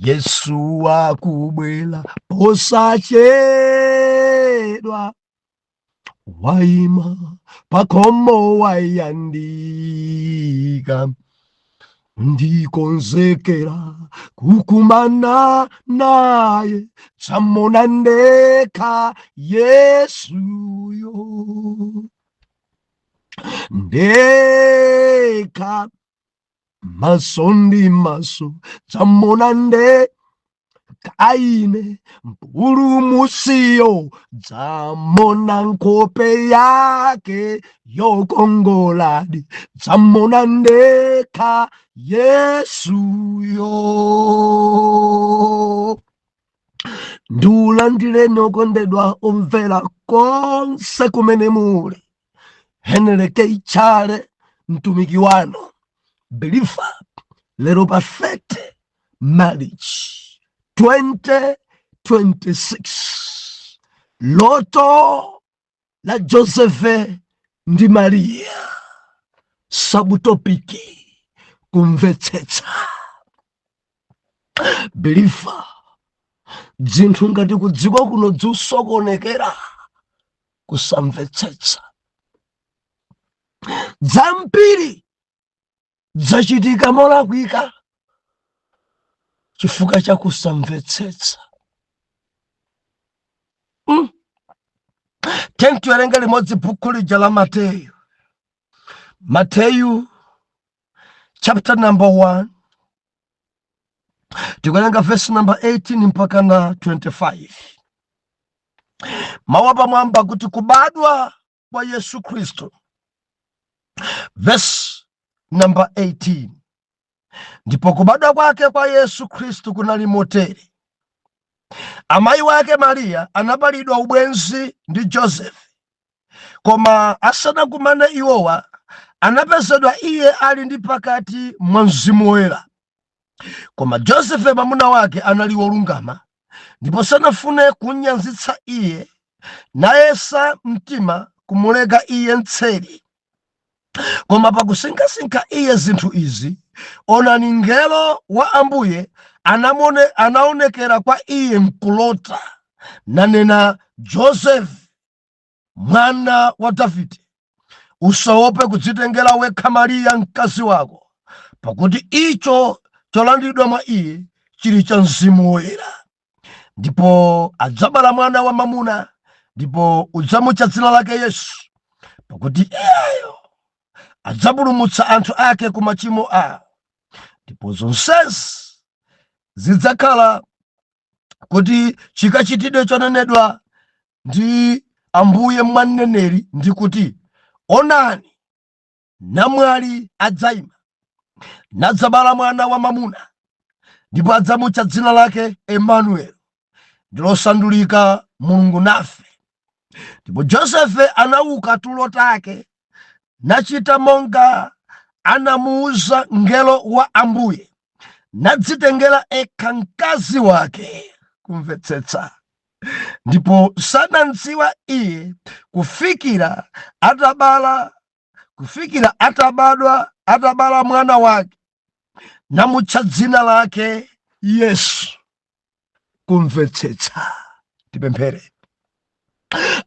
Yesu akubwera posachedwa, waima pakhomo wayandika, ndikonzekera kukumana naye, dzamuona ndekha Yesuyo, ndekha maso ndi maso, dzamuona ndekha ine Mpulumutsiyo, dzamuona nkhope yake yokongoladi, dzamuona ndekha Yesuyo. Ndiulandireni okondedwa omvera konse kumene muli. Henry K Chale mtumiki wanu believer, lero pa 30 March 2026, loto la Josefe ndi Mariya, subtopic kumvetsetsa. Believer, dzinthu ngati kudziko kuno dziusokonekera kusamvetsetsa. Dzambiri dzachitika molakwika chifukwa cha kusamvetsetsa. Tiyeni tiwerenge limodzi bhuku lija la Mateyu, Mateyu chapter number 1, tikuwerenga verse number 18 mpaka na 25. Mawu apamwamba kuti kubadwa kwa Yesu Khristu. Verse number 18: Ndipo kubadwa kwake kwa Yesu Khristu kunali motere: amayi wake Mariya anapalidwa ubwenzi ndi Josefe, koma asanakumane iwowa, anapezedwa iye ali ndi pakati mwa Mzimu Woyera. Koma Josefe mwamuna wake anali wolungama, ndipo sanafune kunyanzitsa iye, nayesa mtima kumuleka iye mtseri. Koma pakusinkhasinkha iye zinthu izi, onani, mngelo wa Ambuye anaonekera kwa iye mkulota, nanena, "Joseph, mwana wa Davide, usaope kudzitengera wekha Mariya mkazi wako, pakuti icho cholandidwa mwa iye chili cha Mzimu Woyera. Ndipo adzabala mwana wa mamuna, ndipo udzamutcha dzina lake Yesu, pakuti iyeyo adzapulumutsa anthu ake ku machimo awo." Ndipo zonsezi zidzakhala kuti chikachitidwe chonenedwa ndi Ambuye mwa mneneri, ndi kuti, "Onani, namwali adzayima nadzabala mwana wa mamuna, ndipo adzamutcha dzina lake Emanueli," ndilosandulika Mulungu nafe. Ndipo Josefe anauka tulo take, nachita monga anamuuza mngelo wa Ambuye, nadzitengera ekha mkazi wake. Kumvetsetsa. Ndipo sanamdziwa iye kufikira atabadwa, atabala mwana wake, namutcha dzina lake Yesu. Kumvetsetsa. Tipemphere.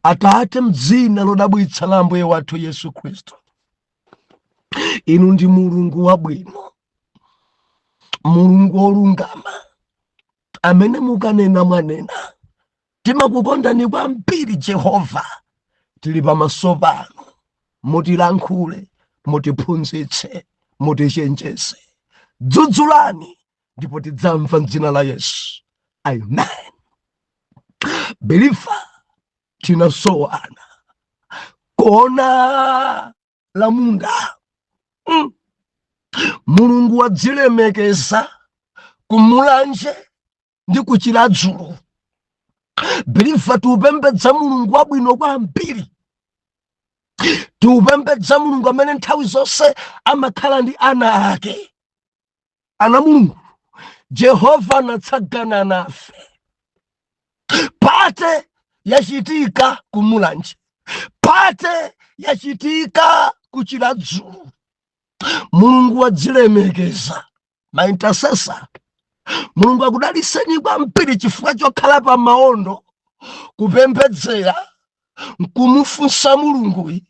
Atate, mdzina lodabwitsa la Ambuye wathu Yesu Khristu, inu ndi Mulungu wabwino, Mulungu wolungama, amene mukanena mwanena. Timakukondani kwambiri Jehova. Tili pamaso panu, mutilankhule, mutiphunzitse, mutichenjeze, dzudzulani ndipo tidzamva, mdzina la Yesu, amen. Believer, tinasowana kona la munda. Mulungu wadzilemekeza kumulanje ndi kuchiradzulu. Believer, tiupembedza Mulungu wabwino kwambiri, tiupembedza Mulungu amene nthawi zonse amakhala ndi ana ake. Ana Mulungu Jehova anatsagana nafe. Party yachitika kumulanje, party yachitika kuchiradzulu. Mulungu wadzilemekeza. Ma intercessor Mulungu akudaliseni kwambiri chifukwa chokhala pa maondo kupembedzera, nkumufunsa Mulunguyi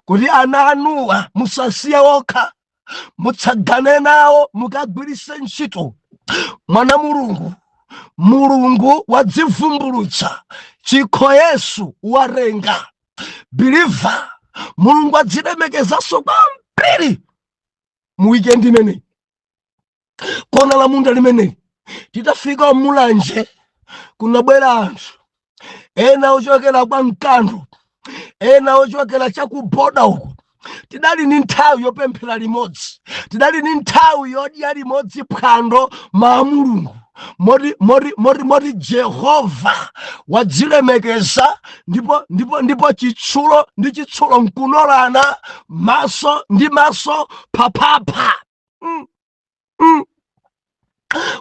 kuti ana anuwa musasiye okha, mutsagane nawo, mukagwirise ntchito. Mwana Mulungu, Mulungu wadzivumbulutsa, chikho Yesu warenga. Believer, Mulungu adzilemekezanso kwambiri mu weekend imeneyi, kona la munda limeneli. Titafika Mulanje, kunabwera anthu ena ochokera kwa Mkando, ena ochokera chakuboda uko. Tidali ni nthawi yopemphera limodzi, tidali ni nthawi yodya limodzi phwando ma Mulungu, moti Jehova wadzilemekeza, ndipo chitsulo ndi chitsulo nkunolana, maso ndi maso, phaphapha.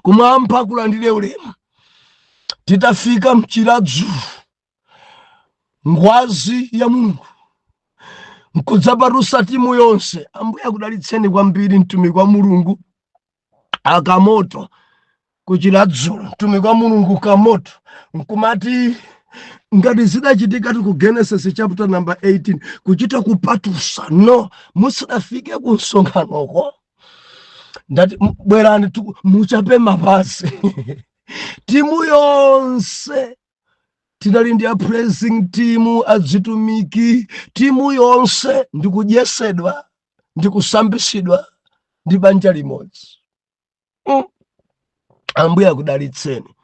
Kumwamba kulandire ulemu. Titafika mChiradzulu, ngwazi ya Mulungu nkudzapatusa timu yonse. Ambuye akudalitseni kwambiri, mtumiki wa Mulungu Akamoto kuChiradzulu. Mtumiki wa Mulungu Kamoto nkumati ngati zidachitika ku Genesis chapter number 18, kuchita kupatusa. No, musadafike ku msonkhanoko, ndati bwerani muchape mapazi. Timu yonse tinali ndi a praising team, adzitumiki, timu yonse ndikudyesedwa, ndikusambisidwa ndi banja limodzi. Ambuye akudalitseni,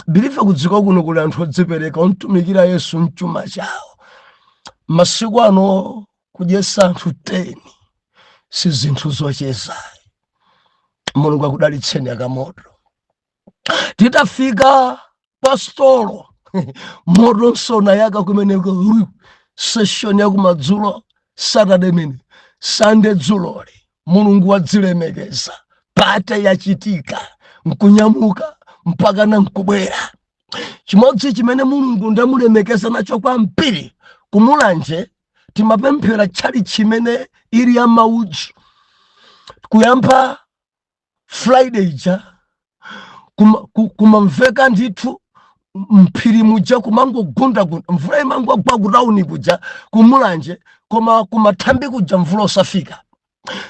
believer. Kudziko kuno kuli anthu odzipereka omtumikira Yesu mchuma chawo. Masiku ano kudyesa anthu 10 si zinthu zochezayi. Mulungu akudalitseni, Akamoto. Titafika pastolo, moto nsona yaka kumeneko. Session yakumadzulo Saturday mene, Sunday dzuloli, Mulungu wadzilemekeza, party yachitika, nkunyamuka mpaka na nkubwera. Chimodzi chimene Mulungu ndamulemekeza nacho kwambiri, kuMulanje timapemphera tchali chimene ili ya maudzu. Kuyamba Friday ija kumamveka ndithu mphiri muja kumangogundagunda, mvula imangogwa kutauni kuja kuMulanje, koma kumathambi kuja mvula osafika.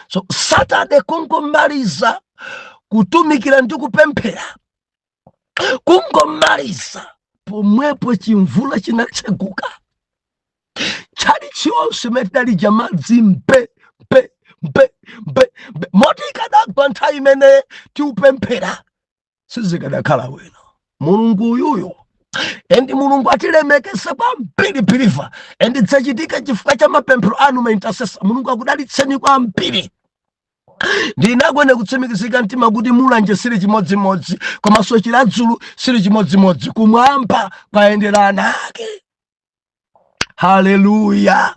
So Saturday kungomaliza kutumikira ndi kupemphera, kungomaliza pomwepo chimvula chinatseguka. Chali chionse metadalija madzi mpe mpe mpe mpe mpe, moti ikadagwa nthawi imene tiupemphera sizikadakhala bwino. Mulungu uyuyo, and Mulungu atilemekese kwambiri, believer, and dzachitika chifukwa cha mapemphero anu ma intercessor. Mulungu akudalitseni kwambiri. Ndinakwene kutsimikizika mtima kuti Mulanje sili chimodzimodzi, komanso Chiradzulu sili chimodzimodzi. Kumwamba kwayenderana ake. Haleluya.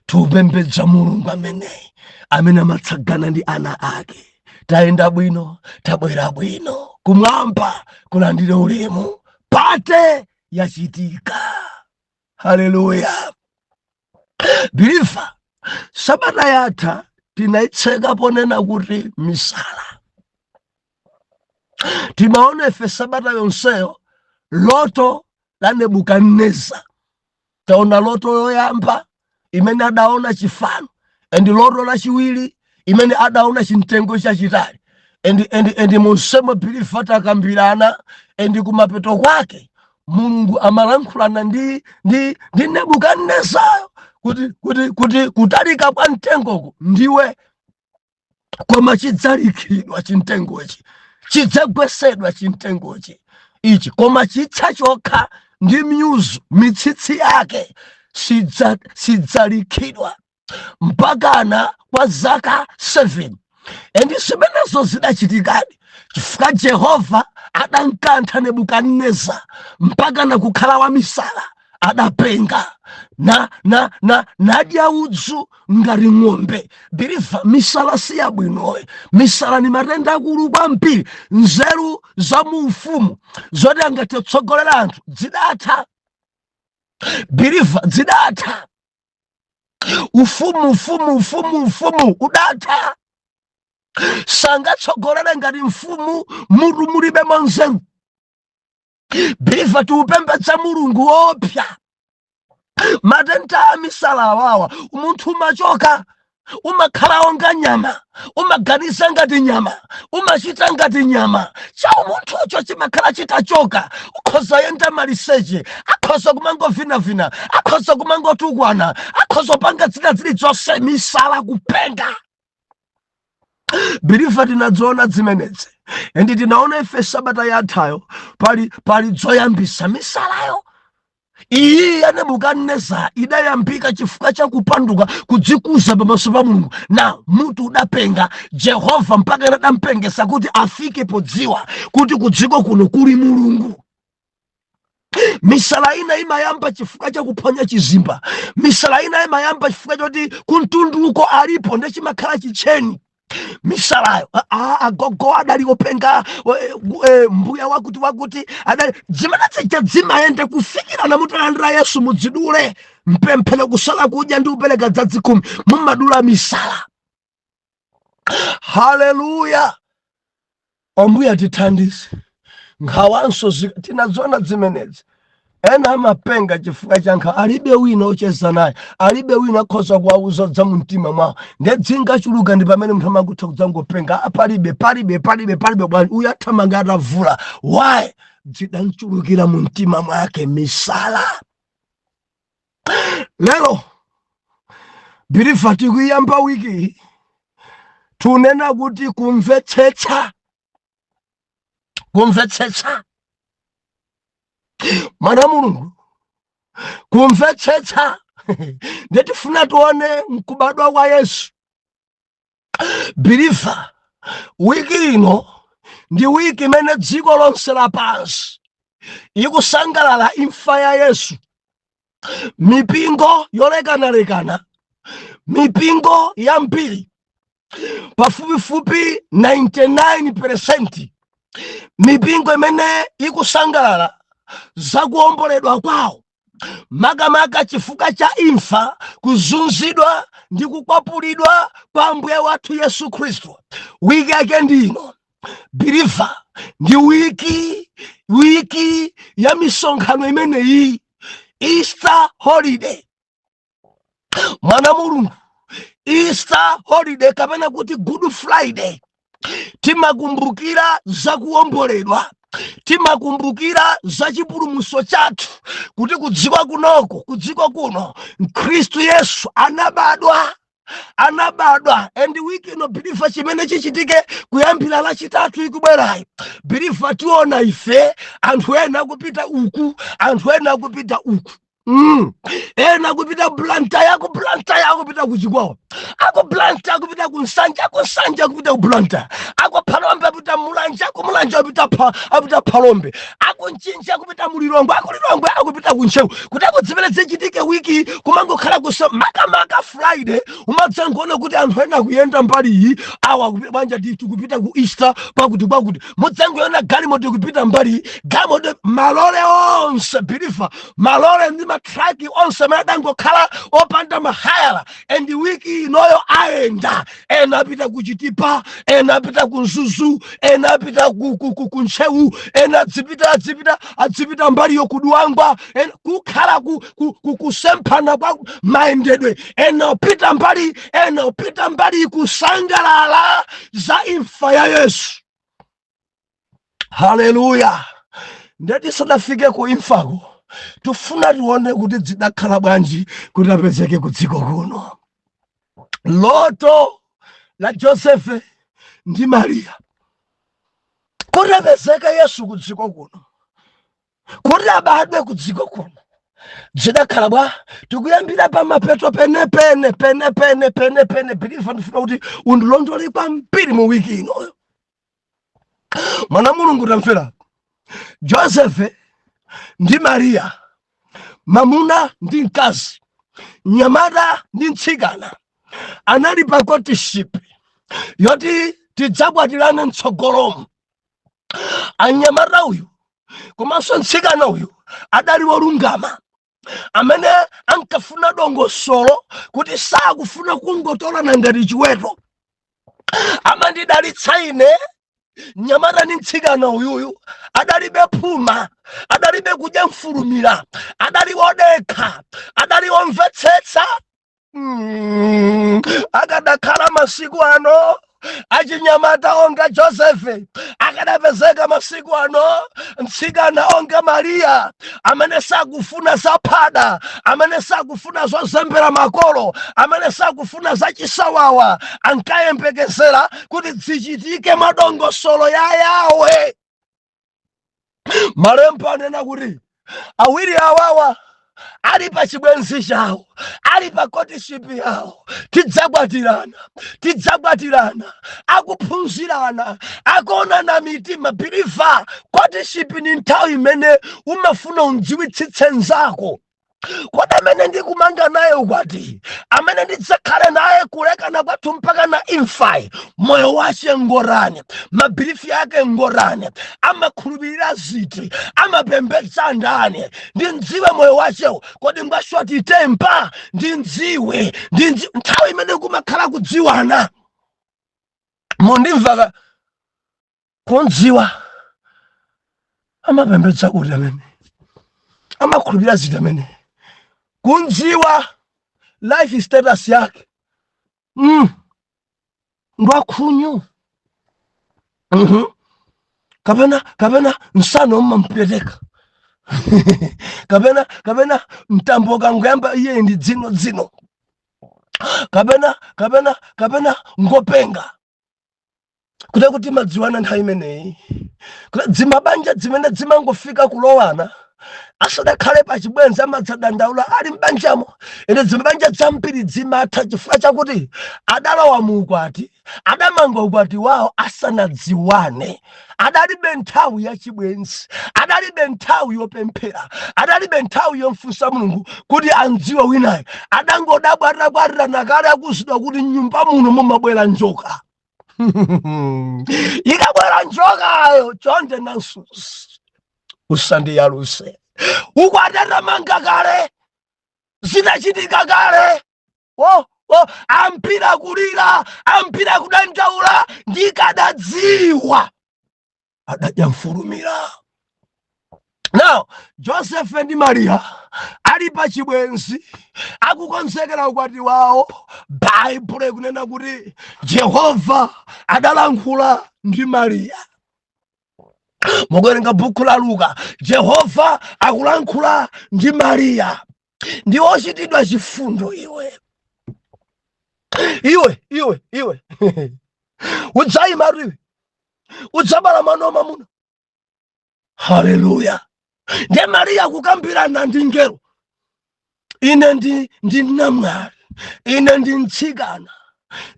Tupembedza Mulungu ameneyi amene amatsagana ndi ana ake. Tayenda bwino, tabwera bwino, kumwamba kulandire ulemu. Party yachitika. Haleluya. Believer, sabata yatha tinayitseka ponena kuti misala. Timaona ife sabata yonseyo loto la Nebukadneza. Taona loto yoyamba imene adaona chifano, and loto lachiwiri imene adaona chimtengo chachitali, and monsemo, believer, takambirana, and kumapeto kwake Mulungu amalankhulana ndi Nebukadnezayo kuti kutalika kwa mtengoko ndiwe, koma chidzalikhidwa chimtengochi, chidzagwesedwa chimtengochi ichi, koma chitsa chokha ndi myuzu mitsitsi yake sidzalikhidwa mpakana kwa zaka 7. And zimenezo zidachitikadi, chifukwa Jehova adankantha Nebukadneza mpakana kukhala wamisala, adapenga na nadya udzu ngati ng'ombe. Believer, misala si yabwinoyi. Misala ni matenda akulu kwambiri. Nzeru za mu ufumu zoti angathe kutsogolera anthu zidatha. Believer, zidatha. Ufumu, ufumu, ufumu, ufumu udatha. Sangatsogolere ngati mfumu mutu mulibe monzeru. Believer, tiupembedza Mulungu wopsa. Matenda a misala awawa, munthu umachoka, umakhala onga nyama, umaganiza ngati nyama, umachita ngati nyama. Cha umunthucho chimakhala chitachoka. Ukhoza yenda maliseche, akhoza kumangovinavina, akhoza kumangotukwana, akhoza kupanga zina zilizonse. Misala, kupenga. Believer, tinadziona zimenezi and tinaona ife sabata yathayo pali dzoyambisa misalayo. Iyi ya Nebukadinezara idayambika chifukwa cha kupanduka, kudzikuza pamaso pa Mulungu na mutu udapenga. Jehova mpaka adampengesa kuti afike podziwa kuti kudziko kuno kuli Mulungu. Misala ina imayamba chifukwa cha kuphwanya chizimba. Misala ina imayamba chifukwa choti kumtunduko alipo, ndechimakhala chicheni misalayo. Agogo adali openga, mbuya wakuti wakuti adali. Zimene zija zimayenda kufikira namutalandira Yesu, mudzidule mpemphero, kusala kudya ndi kupereka zachikhumi, mumadula misala. Haleluya! Ambuye atithandize. Nkhawanso tinaziona zimenezi. Ena amapenga chifukwa cha nkhawa. Alibe wina ocheza naye, alibe wina akhoza kuwauza za mumtima mwawo, ndiye dzingachuluka, ndi pamene munthu amakutha kudzangopenga. Ah, palibe, palibe, palibe, palibe. Bwanji uyu athamanga atavula? Why? Zidanchulukira mu mtima mwake, misala. Lero, believer, tikuyamba wiki, tunena kuti kumvetsetsa, kumvetsetsa mwana Mulungu, kumvetsetsa. Nditifuna tione mkubadwa kwa Yesu. Believer, wiki ino ndi wiki imene dziko lonse lapansi ikusangalala imfa ya Yesu. Mipingo yolekanalekana, mipingo yambiri, pafupifupi 99%, mipingo imene ikusangalala zakuomboledwa kwawo, makamaka chifukwa cha imfa, kuzunzidwa ndi kukwapulidwa kwa Ambuye wathu Yesu Khristu. Wiki yake ndino, believer, ndi wiki ya misonkhano imeneyi, Easter holiday. Mwana Mulungu, Easter holiday kapena kuti Good Friday, timakumbukira zakuwomboledwa, timakumbukira za chipulumutso chathu, kuti kudziko kunoko, kudziko kuno Khristu Yesu anabadwa, anabadwa. And wiki ino, believer, chimene chichitike kuyambira Lachitatu ikubwerayi, believer, tiona ife anthu ena akupita uku, anthu ena akupita uku. Ena akupita Blantyre, aku Blantyre akupita ku Chikwawa, aku Blantyre akupita ku Nsanje, aku Nsanje akupita ku Blantyre, aku Phalombe apita Mulanje, aku Mulanje apita Phalombe, aku Mchinji akupita Mulilongwe, aku Lilongwe akupita ku Ntcheu. Kuti akudzimene zichitike wiki, kumangokhala kusa makamaka Friday, umadzangoona kuti anthu ena akuyenda mbali iyi, awa akupita bwanja, tikupita ku Easter pakuti kwakuti. Mudzangoona galimoto ikupita mbali iyi, galimoto, malole onse, believer, malole ndi matraki onse amene adangokhala opanda mahayala, and wiki inoyo ayenda. Ena apita ku Chitipa, ena apita ku Mzuzu, ena apita ku Ntcheu, ena adzipita mbaliyo ku Dwangwa. Ena kukhala kusemphana kwa mayendedwe, ena upita mbali, ena upita mbali, kusangalala za imfa ya Yesu. Haleluya! Ndeti sadafike ku imfako, tifuna tione kuti zidakhala bwanji kuti apezeke ku dziko kuno. Loto la Josefe ndi Mariya kuti apezeke Yesu ku dziko kuno, kuti abadwe ku dziko kuno, zidakhala bwa? Tikuyambira pa mapeto penepene penepene penepene. Believer, ndifuna kuti undilondole kwambiri mu wiki inoyo. Mwana Mulungu, tamvera. Josefe ndi Mariya, mamuna ndi mkazi, mnyamata ndi mtsikana, anali pa courtship yoti tidzakwatirane mtsogolomo. Anyamata uyu komanso mtsikana uyu adali wolungama, amene ankafuna dongosolo, kuti sakufuna kungotolana ngati chiweto. Amandidalitsa ine. Mnyamata ndi mtsikana uyuyu adalibe phuma, adalibe kudya mfulumira, adali wodekha, adali womvetsetsa. Akadakhala masiku ano achinyamata onga Josefe, akadapezeka masiku ano mtsikana onga Mariya, amene sakufuna zaphada, amene sakufuna zozembera makolo, amene sakufuna zachisawawa, ankayembekezera kuti zichitike madongosolo ya Yawe. Malemba anena kuti awiri awawa ali pa chibwenzi chawo, ali pa courtship yawo, tidzakwatirana, tidzakwatirana, akuphunzirana, akuonana mitima. Believer, courtship ni nthawi imene umafuna undziwitsitse nzako. Kodi amene ndikumanga naye ukwati, amene ndidzakhale naye kulekana kwathu mpaka na imfayi, moyo wace ngorani? Ma belief yake ngorani? Amakhulupirira ziti? Amapembedza ndani? Ndindziwe moyo wacewo. Kodi ngwa short temper? Ndindziwe, ndindziwe. Nthawi imene kumakhala kudziwana, mundimvaka, kundziwa amapembedza kuti, amene amakhulupirira ziti, amene kundziwa life status yake, ngwakhunyu, Kapena msana umampweteka, kapena mtambo kangoyamba iye ndi dzino dzino, kapena ngopenga, kuti madziwana nthawi imeneyi. Kuti dzimabanja dzimene dzimangofika kulowana asadakhale pachibwenzi amadzadandaula ali m'banjamo. Ende dzimabanja dzambiri dzimatha chifukwa chakuti adalowa mu ukwati, adamanga ukwati wawo asanadziwane. Adalibe nthawi yachibwenzi, adalibe nthawi yopemphera, adalibe nthawi yomfunsa Mulungu kuti andziwe winayo. Adangodabwa atakwatirana kale, akuzidwa kuti mnyumba muno mumabwera njoka. Ikabwera njokayo, chonde nansuzi usandiyaluse. Ukwati atamanga kale, zinachitika kale. Wo wo ampira kulira, ampira kudandaula, ndikadadziwa adadya mfulumira. Now Joseph ndi Maria ali pa chibwenzi, akukonzekera ukwati wawo, Baibulo ikunena kuti Jehova adalankhula ndi Mariya. Mukuwerenga buku la Luka, Jehova akulankhula ndi Mariya: "Ndi ochitidwa chifundo iwe, iwe, iwe, iwe udzayima iwe, udzabala mwana wamwamuna." Haleluya! Ndiye Mariya kukambirana ndi ngelo: "Ine ndi namwali, ine ndi mtsikana.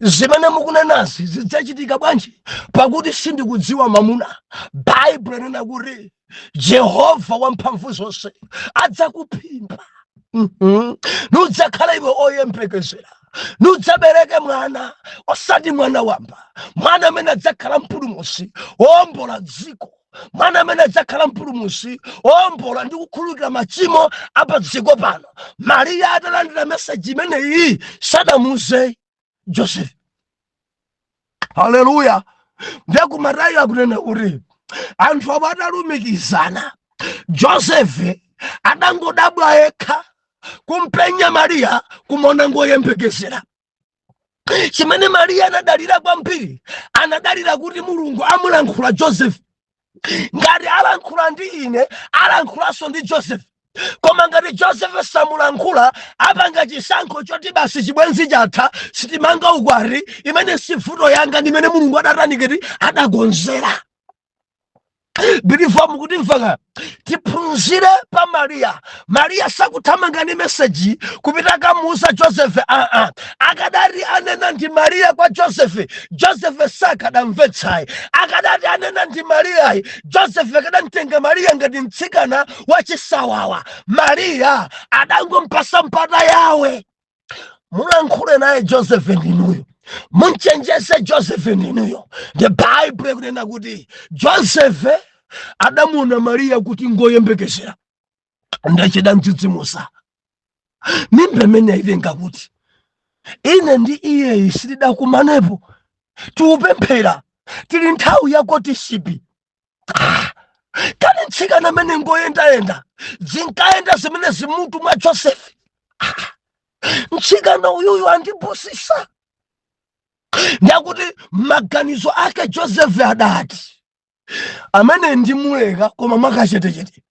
Zimene mukunenazi zidzachitika bwanji, pakuti sindikudziwa mamuna?" Baibulo inena kuti Jehova wamphamvu zonse adzakuphimba, Nudzakhala iwe oyembekezera, nudzabereke mwana, osati mwana wamba, mwana amene adzakhala mpulumutsi wowombola dziko, mwana amene adzakhala mpulumutsi wowombola ndi kukhululukira machimo apa dziko pano. Mariya atalandira meseji imeneyi sadamuze Joseph. Haleluya! Ndiye kumatayi akunena kuti anthu awo atalumikizana, Joseph adangodabwa yekha kumpenya Mariya, kumona ngoyembekezera. Chimene Mariya anadalira kwambiri, anadalira kuti Mulungu amulankhula Joseph. Ngati alankhula ndi ine, alankhulanso ndi Joseph. Koma ngati Joseph samulankhula, apanga chisankho choti basi, chibwenzi chatha, sitimanga ukwati. Imene si vuto yanga, ndimene Mulungu adatanikiti adakonzera. Believer, mukutimvaka? Tiphunzire pa Mariya. Mariya sakuthamanga ndi meseji kupita kamuuza Joseph. Aa, akadati anena ndi Mariya kwa Joseph, Joseph sakadamvetsayi. Akadati anena ndi Mariyayi, Joseph akadamtenga Mariya ngati mtsikana wachisawawa. Mariya adangompasa mpata yawe: "Mulankhule naye Joseph ndinuyo, munchenjese Joseph ndinuyo." The Bible ikunena kuti Joseph adamuona Mariya kuti ngoyembekezera, ndachidamdzidzimusa mimba imene ayitenga kuti ine ndi iyeyi sitidakumanepo. Tiupemphera, tili nthawi ya courtship. Kani mtsikana amene ngoyendayenda, zinkayenda zimene zimutu mwa Josefe. Mtsikana uyuyu andipusisa. Ndakuti maganizo ake Josefe adati, amene ndimuleka, koma mwakachetechete,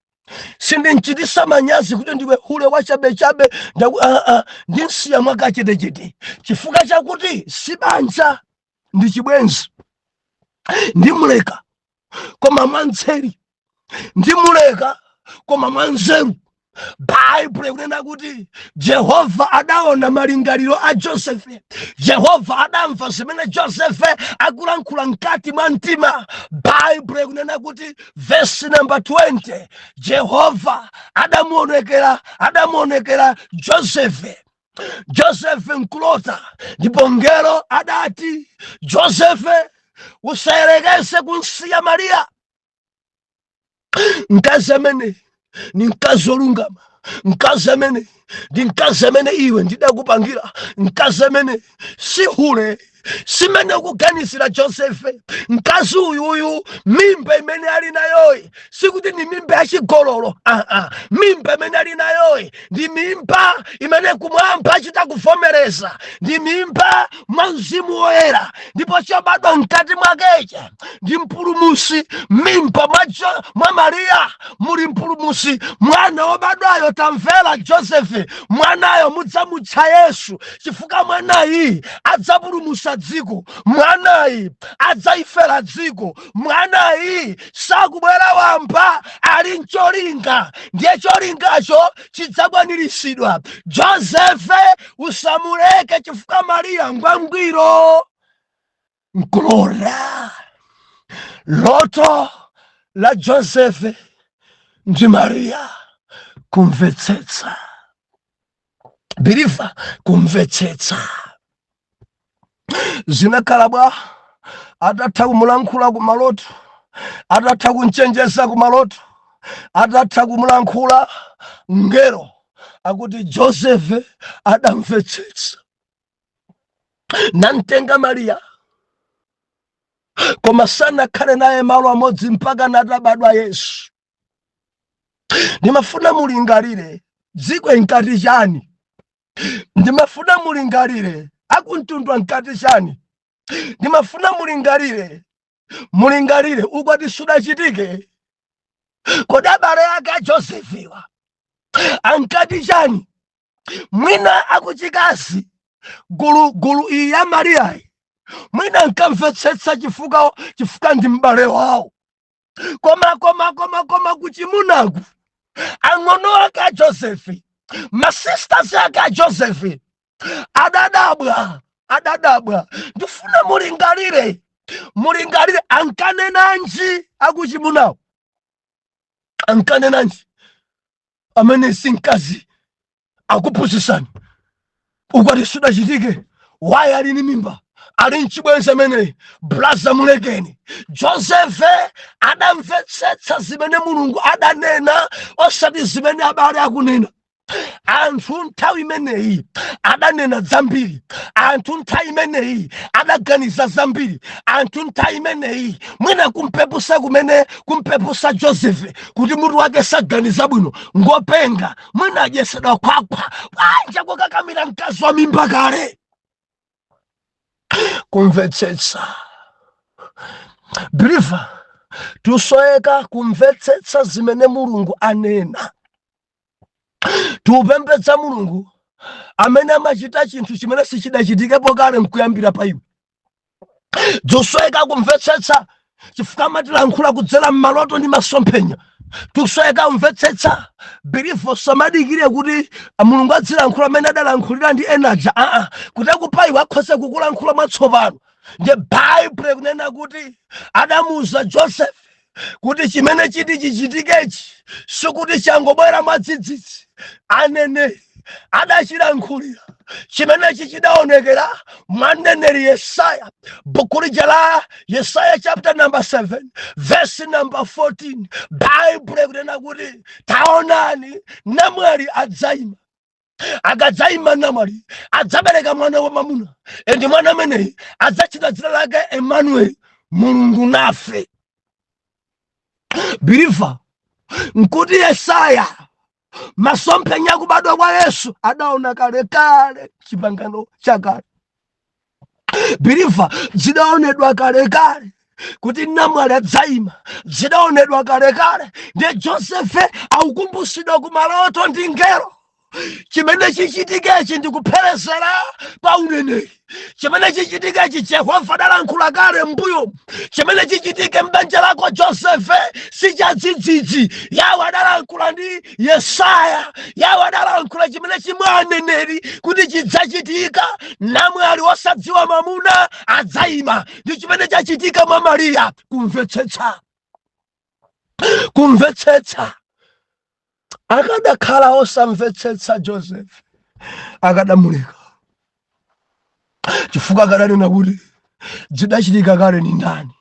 sindimchitisa manyazi kuti ndiwe hule wachabechabe. Ndimsiya mwakachetechete chifukwa chakuti si banja, ndi chibwenzi. Ndimuleka koma mwantseri, ndimuleka koma mwanzeru. Baibulo ikunena kuti Jehova adaona malingaliro a Josefe. Jehova adamva zimene Josefe akulankhula mkati mwa mtima. Baibulo ikunena kuti, vesi namba 20, Jehova adamuonekera, adamuonekera Josefe, Josefe nkulota, ndipo ngelo adati, "Josefe, usayerekeze kunsiya Mariya. Mkazi amene ni mkazi wolungama, mkazi amene ndi mkazi amene iwe ndidakupangira, mkazi amene si hule, simene ukuganizira Josefe. Mkazi uyuyu, mimba imene ali nayoyi sikuti ni mimba yachigololo. Aa, mimba imene ali nayoyi ndi mimba imene kumwamba achita kuvomereza, ndi mimba mwa Mzimu Woyera, ndipo chobadwa mkati mwakecha ndi mpulumusi. Mimba mwa Mariya muli mpulumusi, mwana wobadwayo. Tamvera Josefe, mwanayo mudzamutcha Yesu, chifukwa mwanayi adzapulumusa dziko, mwanayi adzayifera dziko. Mwanayi sakubwera wamba, ali mcholinga, ndiye cholingacho chidzakwaniritsidwa. Josefe, usamuleke chifukwa Mariya ngwangwiro." Nkulota loto la Josefe ndi Mariya, kumvetsetsa, believer, kumvetsetsa zinakhala bwa? Atatha kumulankhula kumaloto, atatha kumchenjeza kumaloto, atatha kumulankhula ngelo, akuti Josefe adamvetsetsa, namtenga Mariya, koma sanakhale naye malo amodzi mpaka natabadwa Yesu. Ndimafuna mulingalire, dziko nkati chani? Ndimafuna mulingalire, akumtundwa nkati chani? Ndimafuna mulingalire, mulingalire, ukwati sudachitike. Kodi abale ake a Josefiwa ankati chani? Mwina akuchikazi, gulu gulu iyi ya Mariyayi, mwina nkamvetsetsa chifukwa ndi m'bale wawo. Koma koma koma koma kuchimunaku, ang'ono ake a Josefi, masisters ake a Josefi adadabwa, adadabwa. Ndifuna mulingalire, mulingalire, ankanenanji akuchimunawo? Ankanenanji? "Amene si mkazi, akuphunzitsani, ukwati sudachitike, wayi ali ni mimba, ali mchibwenzi ameneyi, braza mulekeni." Josefe adamvetsetsa zimene Mulungu adanena, osati zimene abale akunena. Anthu nthawi imeneyi adanena zambiri, anthu nthawi imeneyi adaganiza zambiri, anthu nthawi imeneyi mwina kumpepusa, kumene kumpepusa Joseph kuti mutu wake saganiza bwino, ngopenga, mwina adyesedwa khwakhwa, bwanja kukakamira mkazi wa mimba kale? Kumvetsetsa, believer, tusoweka kumvetsetsa zimene Mulungu anena. Tiupembedza Mulungu amene amachita chinthu chimene sichidachitikepo kale nkuyambira pa iwe. Tusoweka kumvetsetsa chifukwa amatilankhula kudzera m'maloto ndi masomphenya. Tusoweka kumvetsetsa, believer. Samadikire kuti Mulungu adzilankhula amene adalankhulira ndi enaja. Aa, kuti akupa iwe akhoza kukulankhula mwatsopano. Ndiye Baibulo ikunena kuti adamuuza Joseph kuti chimene chiti chichitikechi sikuti changobwera mwadzidzidzi, aneneri adachilankhulira. Chimenechi chidaonekera mwa mneneri Yesaya, buku lija la Yesaya chapter number 7 verse number 14. Baibulo ikunena kuti, "Taonani, namwali adzayima." Akadzayima namwali, adzabereka mwana wa mamuna, and mwana ameneyi adzatchedwa dzina lake Emmanuel, Mulungu nafe. Believer, nkuti Yesaya masomphenya akubadwa kwa Yesu adaona kalekale, Chipangano Chakale. Believer, zidaonedwa kalekale kuti namwali adzayima, zidaonedwa kalekale. Ndiye Josefe akukumbusidwa kumaloto ndi ngelo. Chimene chichitikechi ndikupherezera pa uneneri. Chimene chichitikechi, Jehova adalankhula kale mbuyo. Chimene chichitike m'banja lako, Josefe, sichadzidzidzi. Yawe adalankhula ndi Yesaya, Yawe adalankhula chimene chimwe aneneri kuti chidzachitika: namwali wosadziwa mamuna adzayima. Ndi chimene chachitika mwa Mariya. Kumvetsetsa, kumvetsetsa. Akadakhala osamvetsetsa Joseph, akadamuleka, chifukwa akadanena kuti zidachitika kale ni ndani?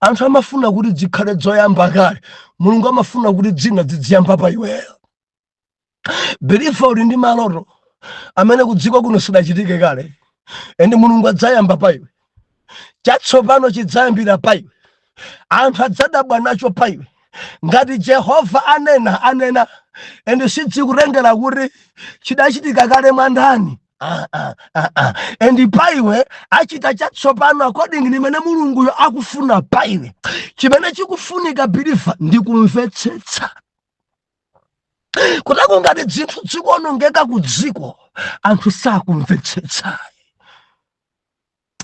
Anthu amafuna kuti zikhale zoyamba kale. Mulungu amafuna kuti dzina zidziyamba pa iweyo. Believer, uli ndi maloto amene kudziko kuno sidachitike kale, and Mulungu adzayamba pa iwe. Chatsopano chidzayambira pa iwe, anthu adzadabwa nacho pa iwe. Ngati Jehova anena, anena, and sidzikutengera kuti chidachitika kale mwa ndani. Ah, ah, ah, ah. And pa iwe achita chatsopano according limene Mulunguyo akufuna pa iwe. Chimene chikufunika, believer, ndi kumvetsetsa. Kutako ngati zinthu zikuonongeka ku dziko, anthu sakumvetsetsayi,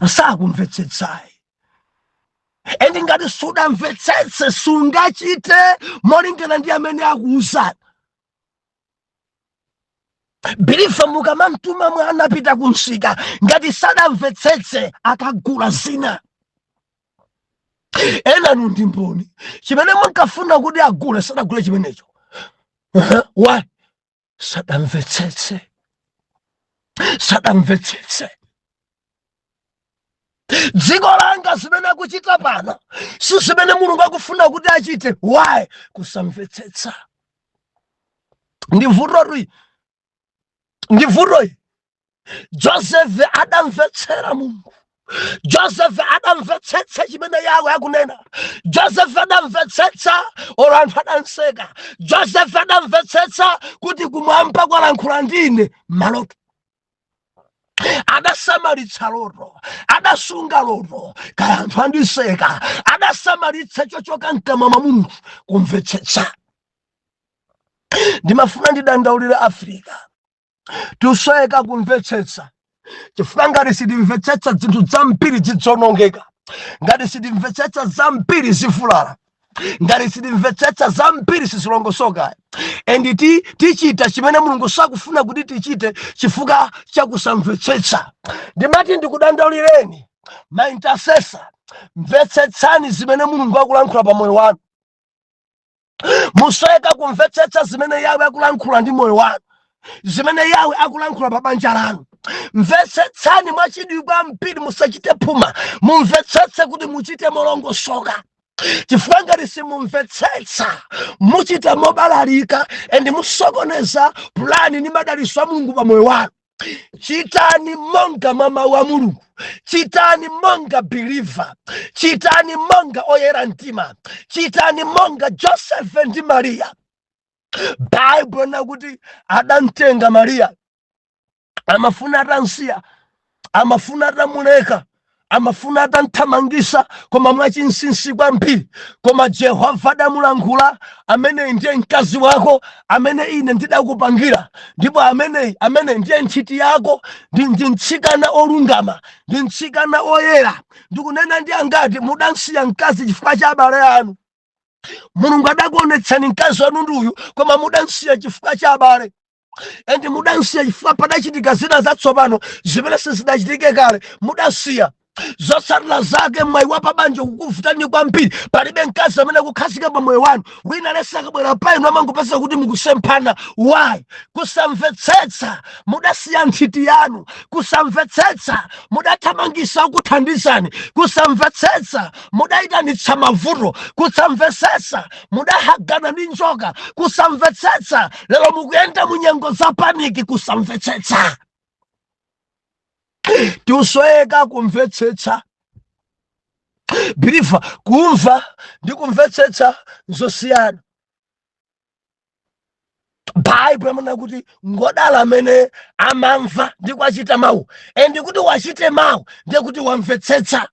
sakumvetsetsayi. And ngati sudamvetsetse, sungachite molingana ndi amene akuuzani. Believer, mukamamtuma mwana apita kumsika, ngati sadamvetsetse, akagula zina. Enanu ndi mboni, chimene munkafuna kuti agule, sadagule chimenecho. Why? Sadamvetsetse, sadamvetsetse. Dziko langa zimene akuchita pano si zimene Mulungu akufuna kuti achite. Why? Kusamvetsetsa. Ndi vutoyi, ndi vutoyi. Joseph adamvetsera Mulungu. Joseph adamvetsetsa chimene Yawe akunena. Joseph adamvetsetsa olo anthu adanseka. Joseph adamvetsetsa kuti kumwamba kwalankhula ndine maloto. Adasamalitsa loto, adasunga loto. Kaya anthu andiseka, adasamalitsa chochoka mkamwa mwa Mulungu. Kumvetsetsa. Ndimafuna ndidandaulire Afrika, tusweka kumvetsetsa, chifukwa ngati sitimvetsetsa, zinthu zambiri zidzonongeka. Ngati sitimvetsetsa, zambiri zivulala. Ngati sitimvetsetsa, zambiri sizilongosoka, and tichita chimene Mulungu sakufuna kuti tichite chifukwa chakusamvetsetsa. Ndimati ndikudandaulireni ma intercessor, mvetsetsani zimene Mulungu akulankhula pa moyo wanu. Musweka kumvetsetsa zimene Yawe akulankhula ndi moyo wanu, zimene Yawe akulankhula pa banja lanu. Mvetsetsani mwachidwi kwambiri, musachite phuma. Mumvetsetse kuti muchite molongosoka, chifukwa ngati simumvetsetsa, muchita mobalalika and musokoneza pulani ndi madalitso a Mulungu pa moyo wanu. Chitani monga mwa mawu a Mulungu, chitani monga believer, chitani monga oyera mtima, chitani monga Joseph ndi Mariya. Baibulo nakuti adamtenga Mariya, amafuna atamsiya, amafuna atamuleka, amafuna atamthamangisa, koma mwachinsinsi kwambiri. Koma Jehova adamulankhula: "Ameneyi ndiye mkazi wako amene ine ndidakupangira, ndipo ameneyi, amene ndiye nthiti yako, ndi mtsikana olungama, ndi mtsikana oyera." Ndikunena ndi angati mudamsiya mkazi chifukwa cha abale anu. Mulungu adakuonetsani mkazi wanu ndi uyu, koma mudamsiya chifukwa cha abale, and mudamsiya chifukwa padachitika zina zatsopano zimene sizidachitike kale. Mudasiya. Zotsatira zake, mwayi wa pabanja kukuvutani kwambiri. Palibe mkazi amene akukhazika pa moyo wanu. Wina lese akabwera pa inu, amangopeza kuti mukusemphana. Why? Kusamvetsetsa. Mudasiya nthiti yanu. Kusamvetsetsa. Mudathamangisa kukuthandizani. Kusamvetsetsa. Mudayitanitsa mavuto. Kusamvetsetsa. Mudahagana ndi njoka. Kusamvetsetsa. Lero mukuyenda munyengo za panic. Kusamvetsetsa. Tiusweka kumvetsetsa, believer. Kumva ndi kumvetsetsa nzosiyana. Baibulo amanena kuti ngodala amene amamva ndi kuwachita mawu. And kuti wachite mawu, ndiye kuti wamvetsetsa.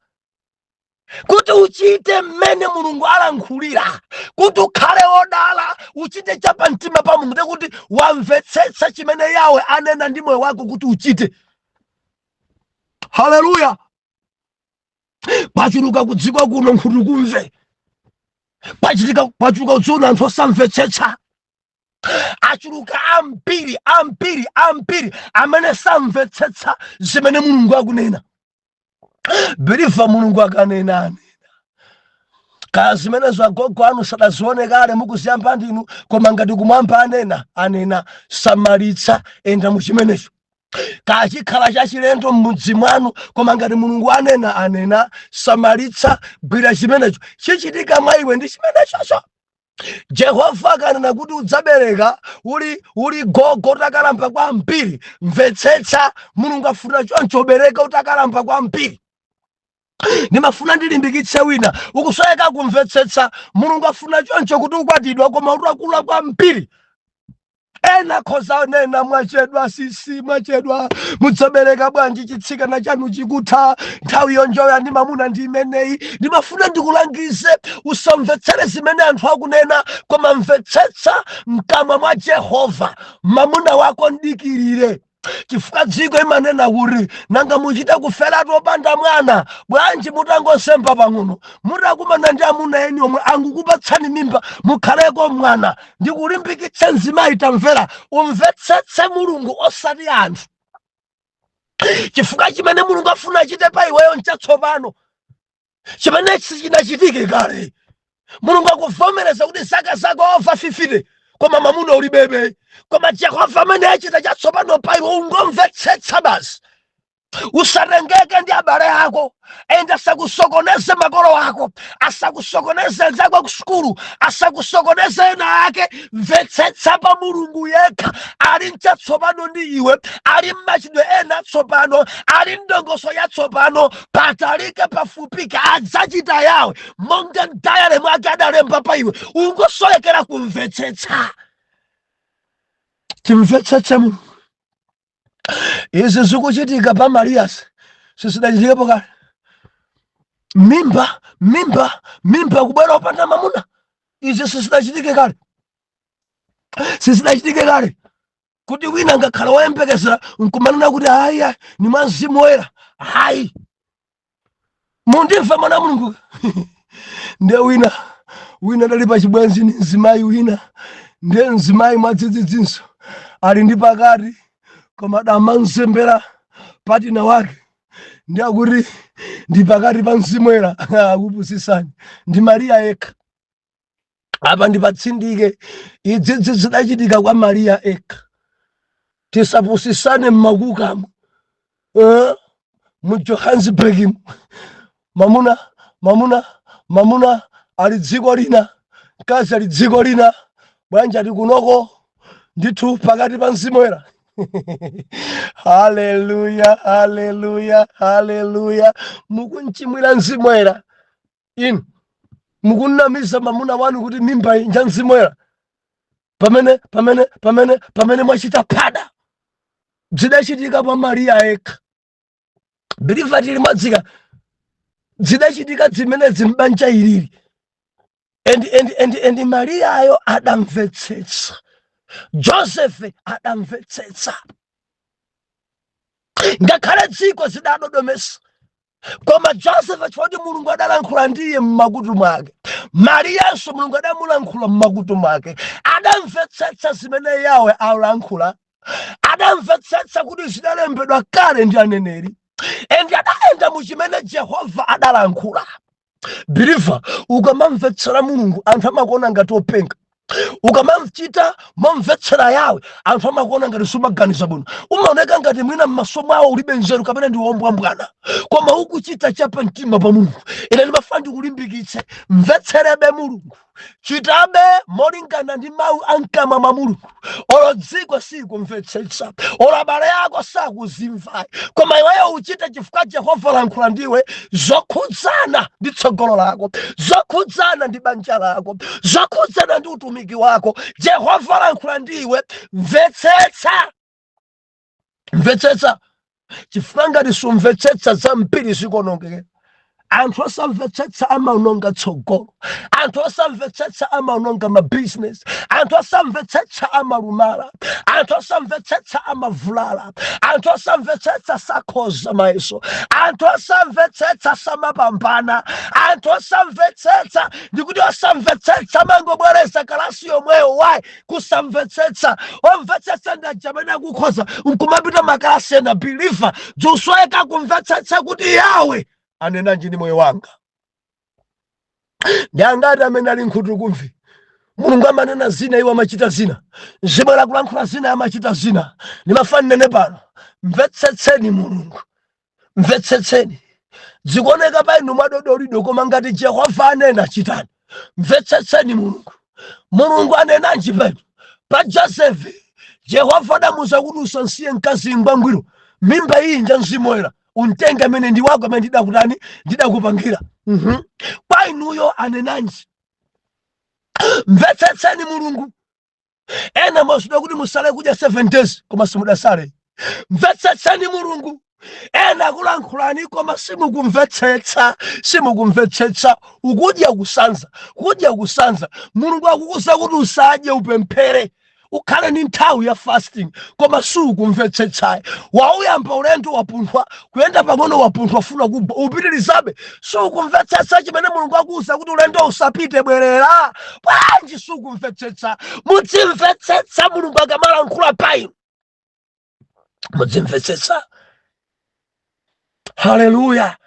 Kuti uchite mmene Mulungu alankhulira, kuti ukhale wodala, uchite chapamtima pa Mulungu, ndiye kuti wamvetsetsa chimene Yawe anena ndi moyo wako kuti uchite. Haleluya! Kwachuluka kudziko kuno nkhutukumve. Kwachitika, kwachuluka kudziona anthu osamvetsetsa. Achuluka ambiri, ambiri, ambiri amene samvetsetsa zimene Mulungu akunena. Believer, Mulungu akanena, anena. Kaya zimenezo agogo anu sadazione kale, mukuziyamba ndinu, koma ngati kumwamba anena, anena. Samalitsa, enda muchimenecho. Kachikhala chachilendo m'mudzi mwanu, koma ngati Mulungu anena, anena. Samalitsa, gwira chimenecho. Chichitika mwa iwe ndi chimenechocho. Jehova akanena kuti udzabereka uli gogo, utakalamba kwambiri, mvetsetsa, Mulungu afuna choncho, ubereka utakalamba kwambiri. Ndimafuna ndilimbikitse wina, ukusweka kumvetsetsa. Mulungu afuna choncho kuti ukwatidwa koma utakula kwambiri. Ena khoza nena, "Mwachedwa sisi, mwachedwa. Mudzabereka bwanji chitsikana chanu chikutha? Nthawi yonjoya ndi mamuna ndi imeneyi." Ndimafuna ndikulangize, usamvetsere zimene anthu akunena, koma mvetsetsa mkamwa mwa Jehova. Mamuna wako ndikirire, chifukwa dziko imanena kuti, "Nanga muchita kuferatu opanda mwana bwanji? Mutangosemba pang'ono, mutakumana ndi amuna eni omwe angukupatsani mimba, mukhaleko mwana." Ndikulimbikitse mzimayi, tamvera, umvetsetse Mulungu osati anthu, chifukwa chimene Mulungu afuna achite pa iweyo nchatsopano, chimene sichinachitike kale. Mulungu akuvomereza kuti zaka zako over 50 koma mamuna ulibebe, koma Jehova amene achita chatsopano pa iwe. Ungomvetsetsa basi, usatengeke ndi abale ako, and asakusokoneze makolo ako, asakusokoneze anzako ku sukulu, asakusokoneze ena ake. Mvetsetsa pa Mulungu yekha. Ali mchatsopano ndi iwe, ali mmachidwe ena atsopano, ali ndongoso yatsopano. Patalike, pafupike, adzachita yawe monga m'diary mwake adalemba pa iwe. Ungosowekera kumvetsetsa. Timvetsetse Mulungu. Izi zikuchitika pa Mariyasi sizidachitikepo kale. Mimba, mimba, mimba kubwera opanda mamuna, izi sizidachitike kale, sizidachitike kale. Kuti wina ngakhala woyembekezera nkumanena kuti, "Hayi, ni mwa Mzimu Woyera," hayi. Mundimva, mwana Mulungu? Ndiye wina dali pa chibwenzi ni mzimayi wina. Ndiye mzimayi mwadzidzidzinso ali ndi pakati, koma damanzembera partner wake, ndi akuti ndi pakati pa Mzimu Woyera. Akupusisani. Ndi Mariya yekha. Apa ndipatsindike, idzidzi zidachitika kwa Mariya ekha. Tisapusisane mmakukamo, mu Johannesburg, mamuna, mamuna, mamuna ali dziko lina, mkazi ali dziko lina. Bwanji ati kunoko ndithu pakati pa Mzimu Woyera? Haleluya, haleluya, haleluya! Mukunchimwira Mzimu Woyera inu. Mukunamiza mamuna wanu kuti mimba iyi nja Mzimu Woyera, pamene mwachita phada. Zidachitika pa Mariya yekha. Believer, tili mwadzika, zidachitika zimenezi m'banja ilili. And Mariyayo adamvetsetsa, Joseph adamvetsetsa. Ngakhale dziko zidadodomesa, koma Joseph, chifukwa kuti Mulungu adalankhula ndiye mmakutu mwake, Mariyanso Mulungu adamulankhula mmakutu mwake, adamvetsetsa zimene Yawe alankhula. Adamvetsetsa kuti zidalembedwa kale ndi aneneri. And adayenda mu chimene Jehova adalankhula. Believer, ukamamvetsera Mulungu, anthu amakuona ngati openga. Ukamachita momvetsera Yawe, anthu amakuona ngati sumaganiza bwino, umaoneka ngati mwina m'maso mwawo ulibe nzeru kapena ndi wombwambwana, koma ukuchita chapa mtima pa Mulungu. Ine ndimafuna ndikulimbikitse, mvetserebe Mulungu, chitabe molingana ndi mawu a mkamwa mwa Mulungu. Olo dziko sikumvetsetsa, olo abale ako sakuzimva, koma iweyo uchite chifukwa Jehova lankhula ndiwe zokhudzana ndi tsogolo lako, zokhudzana ndi banja lako, zokhudzana ndi utumiki wako. Jehova lankhula ndiwe, mvetsetsa, mvetsetsa, chifukwa ngati sumvetsetsa, zambiri zikuonongeka. Anthu osamvetsetsa amaononga tsogolo, anthu osamvetsetsa amaononga mabizinesi, anthu osamvetsetsa amalumala, anthu osamvetsetsa amavulala, anthu osamvetsetsa sakhoza mayeso, anthu osamvetsetsa samapambana, anthu osamvetsetsa, ndikuti osamvetsetsa amangobwereza kalasi yomweyo. Why? Kusamvetsetsa. Omvetsetsa ndi aja amene akukhoza nkumapita makalasi ena. Believer, dzusweka kumvetsetsa kuti Yawe anenanji ndi moyo wanga. Ndi angati amene ali nkhutu kumvi? Mulungu amanena zina, iwo amachita zina. Zibwera kulankhula zina, amachita zina. Ndimafuna ndinene pano, mvetsetseni Mulungu, mvetsetseni. Zikuoneka pa inu mwadodolido, koma ngati Jehova anena, chitani. Mvetsetseni Mulungu. Mulungu anenanji pano pa Josefe? Jehova adamuza kuti usansiye mkazi ngwangwiro, mimba iyi nja Mzimu Woyera, umtenge amene ndi wako, amene ndidakutani, ndidakupangira. Kwa inuyo anenanji? Mvetsetseni Mulungu. Ena mwasudwa kuti musale kudya 7 days, koma simudasale. Mvetsetseni Mulungu. Ena akulankhulani, koma simukumvetsetsa, simukumvetsetsa. Ukudya kusanza, kudya kusanza. Mulungu akukuza kuti usadye, upemphere, ukhale ndi nthawi ya fasting, koma sukumvetsetsayi. Wauyamba ulendo, wapunthwa, kuyenda pang'ono wapunthwa, funa kugwa, upitirizabe. Sukumvetsetsa chimene Mulungu akuuza kuti ulendo usapite, bwerera. Bwanji sukumvetsetsa? Mudzimvetsetsa Mulungu akamalankhula pa inu, mudzimvetsetsa. Haleluya!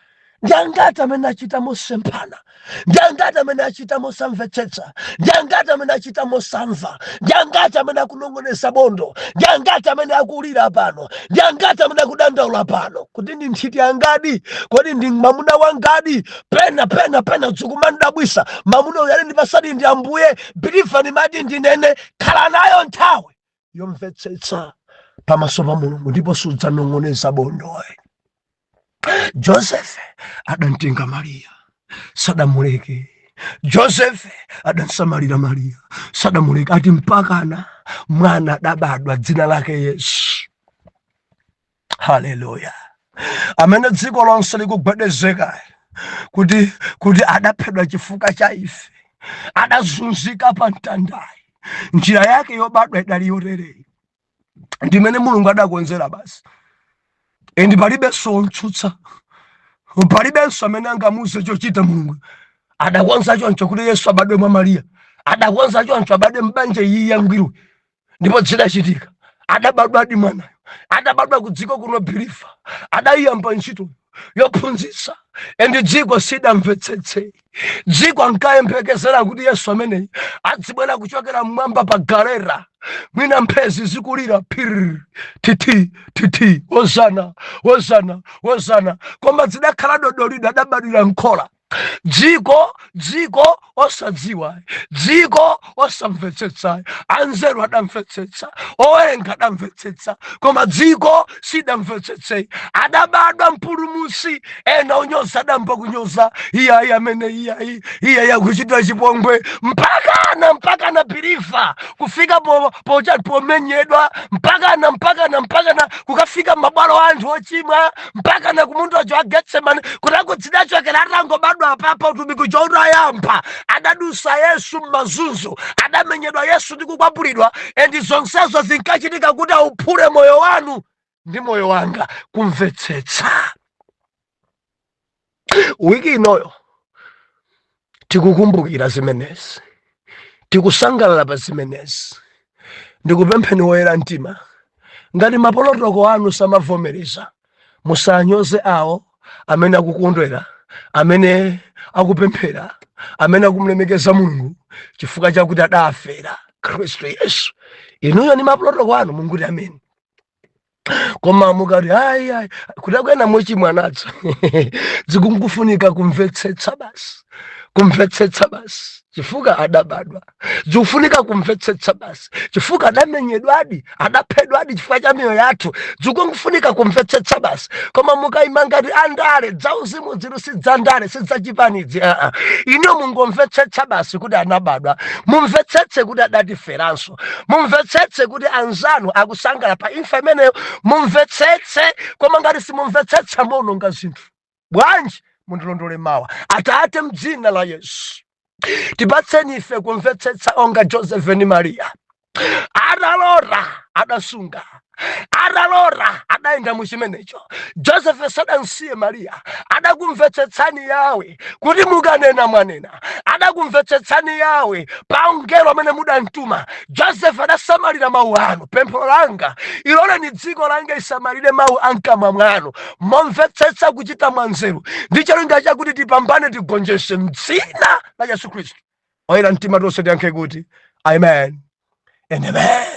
Ndi angati amene achita mosemphana? Ndi angati amene achita mosamvetsetsa? Ndi angati amene achita mosamva? Ndi angati amene akunong'oneza bondo? Ndi angati amene akulira pano? Ndi angati amene akudandaula pano kuti ndi nthiti yangadi, kodi ndi mwamuna wangadi? Pena pena pena dzikumandabwisa, mwamuna uyu ali ndipasadi ndi Ambuye. Believer, ndimati ndinene, khala nayo nthawi yomvetsetsa pamaso pa Mulungu, ndipo sudzanong'oneza bondoyi. Joseph adamtenga Mariya, sadamuleke. Joseph adamsamalira Mariya, sadamuleke, ati mpakana mwana adabadwa, dzina lake Yesu. Haleluya! Amene dziko lonse likugwedezeka kuti adaphedwa chifukwa cha ife, adazunzika pa mtandayi. Njira yake yobadwa idali yotereyi, ndimene Mulungu adakonzera basi, and palibenso womtsutsa, palibenso amene angamuze chochita. Mulungu adakonza choncho kuti Yesu abadwe mwa Mariya, adakonza choncho abadwe mbanja iyi yangwiro, ndipo zidachitika. Adabadwa adi mwanayo, adabadwa ku dziko kuno. Believer, adayiyamba ntchito yophunzitsa, and dziko sidamvetsetse. Dziko ankayembekezera kuti Yesu ameneyi adzibwera kuchokera mmwamba pa galera, mwina mphezi zikulira phiri, titi titi, hozana, hozana, hozana, koma zidakhala dodolido, adabadwira nkhola. Dziko osadziwa, dziko osamvetsetsa. Anzeru adamvetsetsa, owerenga adamvetsetsa, koma dziko sidamvetsetse. Adabadwa mpulumutsi, ena onyoza adamba kunyoza, iyayi amene, iyayi, iyayi, akuchitira chipongwe, mpakana mpakana, believer, kufika po pomenyedwa, mpakana mpakana mpakana kukafika mabwalo a anthu ochimwa, mpakana kumundu wacho a Getsemane, kuti akudzidachokera atangobadwa apapa. Utumiki choutayamba, adadusa Yesu m'mazunzo, adamenyedwa Yesu ndi kukwapulidwa, and zonsezo zinkachitika kuti auphule moyo wanu ndi moyo wanga. Kumvetsetsa. Wiki inoyo tikukumbukira zimenezi, tikusangalala pa zimenezi. Ndikupempheni woyera mtima, ngati ma protocol anu samavomereza, Musanyoze awo amene akukondwera, amene akupemphera, amene akumulemekeza Mulungu chifukwa chakuti adafera Khristu Yesu. Inuyo ni maprotocol anu munguti ameni, koma mukati ayi ayi, kutakwena muchimwa nadzo. Zikungofunika kumvetsetsa basi, kumvetsetsa basi chifukwa adabadwa. Zikufunika kumvetsetsa basi chifukwa adamenyedwadi, adaphedwadi chifukwa cha miyoyo yathu. Zikungofunika kumvetsetsa basi. Koma mukayima ngati andale, dzauzimu ziru sidzandale, sidzachipanidzi, aa. Iniyo mungomvetsetsa basi kuti anabadwa, mumvetsetse kuti adatiferanso, mumvetsetse kuti anzanu akusangala pa imfa imeneyo, mumvetsetse. Koma ngati simumvetsetsa, muononga zinthu. Bwanji mundilondole mawa. Atate, mdzina la Yesu, tipatseni ife kumvetsetsa onga Joseph ndi Mariya. Atalota adasunga, atalota adayenda muchimenecho. Joseph sadansiye Mariya, adakumvetsetsani Yawe kuti mukanena mwanena. Adakumvetsetsani Yawe pa mngelo amene mudamtuma. Joseph adasamalira mawu anu. Pemphero langa, iloleni dziko langa isamalire mawu amkamwa mwanu momvetsetsa, kuchita mwanzeru ndi cholinga chakuti tipambane, tigonjese, mdzina la Yesu Khristu. Oyera mtima tonse tiyankhe kuti amen and amen.